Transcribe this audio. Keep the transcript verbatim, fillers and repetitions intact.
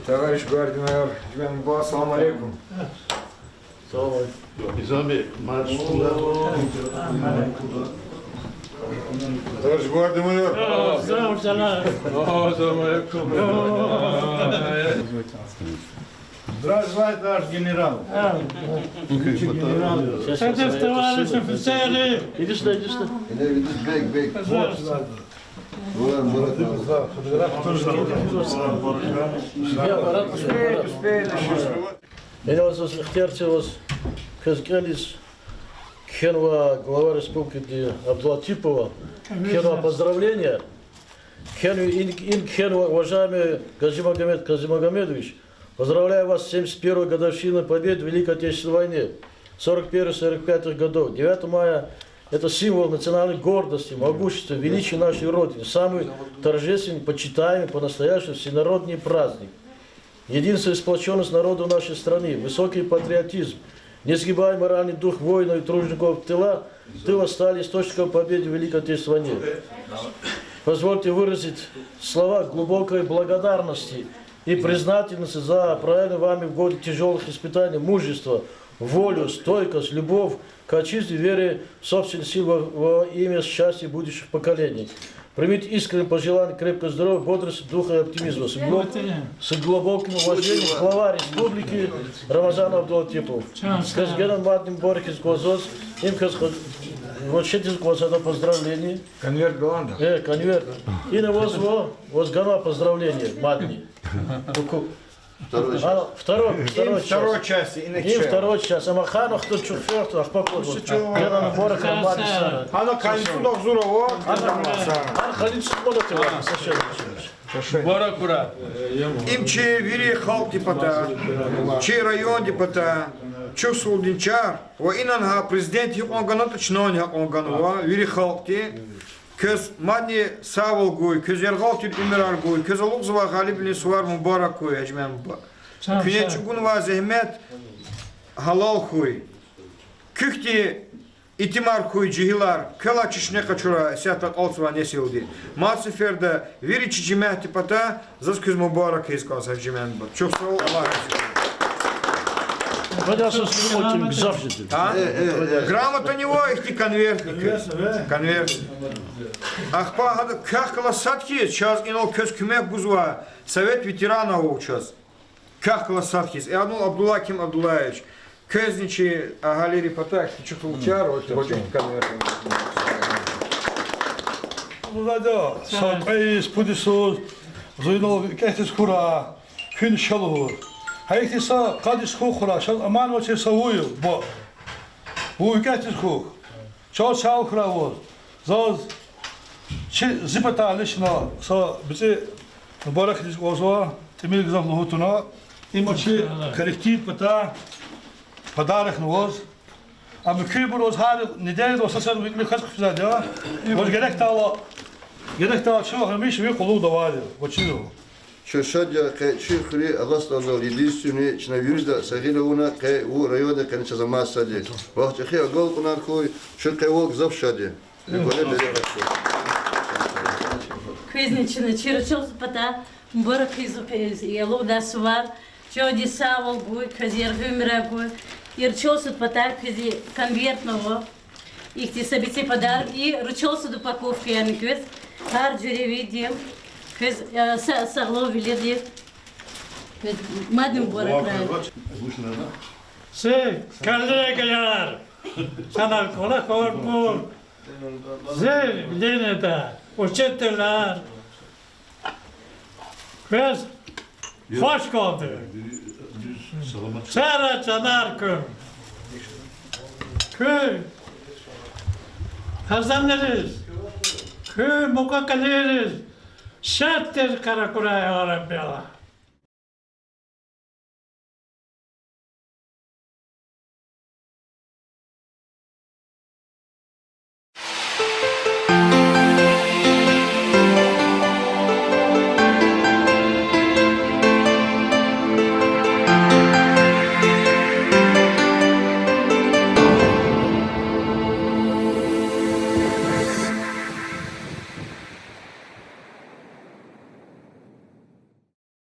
Товарищ гвардия майор, жуван буба, салам алейкум. Салам алейкум. Низами, марш. Товарищ гвардия майор. Салам алейкум. Здравствуй, товарищ генерал. Товарищ генерал. Товарищ офицеры. Иди сюда, иди сюда. Бег, бег. Пожалуйста. Ина ваз ихтияр це ваз квез кӀелиз кхьенва глава республикиди Абдулатипова, кхьенва поздравления. Кхьенва, им, им кхьенва, уважаемый Газимагомед Газимагомедович, поздравляю вас с семьдесят первой годовщиной Победы в Великой Отечественной войне сорок первого сорок пятого годов. Девятое мая — это символ национальной гордости, могущества, величия нашей Родины, самый торжественный, почитаемый, по-настоящему всенародный праздник. Единство и сплочённость народов нашей страны, высокий патриотизм, несгибаемый моральный дух воинов и тружеников тыла, тыла стали источником победы в Великой Отечественной войне. Позвольте выразить слова глубокой благодарности и признательности за проявленную вами в годы тяжёлых испытаний мужество, волю, стойкость, любовь к отчизне, вере в собственные силы во, во имя счастья будущих поколений. Примите искренние пожелания крепкого здоровья, бодрости духа и оптимизма. С глуб-, с глубоким уважением, глава республики Рамазан Абдулатипов. Квез генани мадни мубарак ийиз кӀанзава, им квез ха-, вручать ийиз кӀанзава поздравление. Конверт галанда. Э, конверт. Ина ваз ва, ваз ганва поздравление мадни. Второй части. Ана, второй, второй части. Им второй части, ина им второй части. Амма хана хтун чухфер хтун, ахпа кваз. Генани мубарак, амма дисана. Ана къанни цӀуд агъзур ава. Ана, ана къанни цӀуд ман ава, сашен. Мубарак хьурай. Им чи вири халкьдин патай, чи райондин патай, чухсагъулдин чар, ва инал гьа президент гьикьван ганатӀа, чнани гьакьван ганва, вири халкьди. Квез мадни сагъвал гуй, квез яргъал тир уьмуьрар гуй, квез алукьзавай гъалибвилин сувар мубарак хьуй, Гьажимет буба. Куьне чӀугунвай зегьмет гьалал хьуй. Куь хьтин итимар хьуй жегьилар, квелай чешне къачурай исятда акьалтзавай несилди. Мад сеферда вири чи жемятдин патай заз квез мубарак ийиз кӀанзава, Гьажимет буба. Чухсагъул, Аллагь рази хьуй. Грамотани ава ихьтин конвертни квез. Конверт. Ахпа гьада квехъ галаз сад хьиз чаз инал квез куьмек гузвай Совет ветеранов ава чаз. Квехъ галаз сад хьиз. Э, адан Абдулла Аким Абдуллаевич. Квезни чи агьалийрин патай ихьтин чухсагъул чар, вот, вот ихьтин конверт. Са кьве йис, пуд йисуз зун инал викӀегьдиз хьурай, куьн ша лугьуз. Гьа ихьтин са къад йис хьухь хьурай, чаз аман авачир са вуй, бо. Вун викӀегьдиз хьухь. Чал сагъ хьурай ваз. Заз чи, зи патай лично са бицӀи мубарак ийиз кӀанзава, тӀимил гзаф лугьуз туна. Им чи коллектив патай подарокни ваз. Ам куьнбур ваз гьар неделяда са сефер викӀни квез хъфизвайди я. Ваз герекдайла, герекдайла чна гьамиша ви къуллугъда авайди я. Ваз чизва. Чун шад я, къе чи хуьруьн Агъа СтӀалдал единственный, чна вирида са гъил авуна, къе вун районда къе чаз амай сад я. Вахъ чӀехи агалкьунар хьуй, чун къе вал гзаф шад я. Квезни чна чи ручалсуд патай мубарак ийизва квез и алукьдай сувар. Чандин сагъвал гуй, квез яргъи уьмуьрар гуй. И ручалсуд патай квез и конвертни ава. Ихьтин са бицӀи подарок и ручалсуд упаковка яни квез. Гьар жуьре вирида квез, э, са-, сагълугъ вилиди. Квез мадни мубаракрай. Зи коллегаяр, чна кӀвалахарбур, зи вилинда учительар, квез хвашкалди. Сагърай, чанар куьн. Куь хазанриз, куь мукьва-кьилийриз шад тир йикъар акурай, я Рабби Аллагь.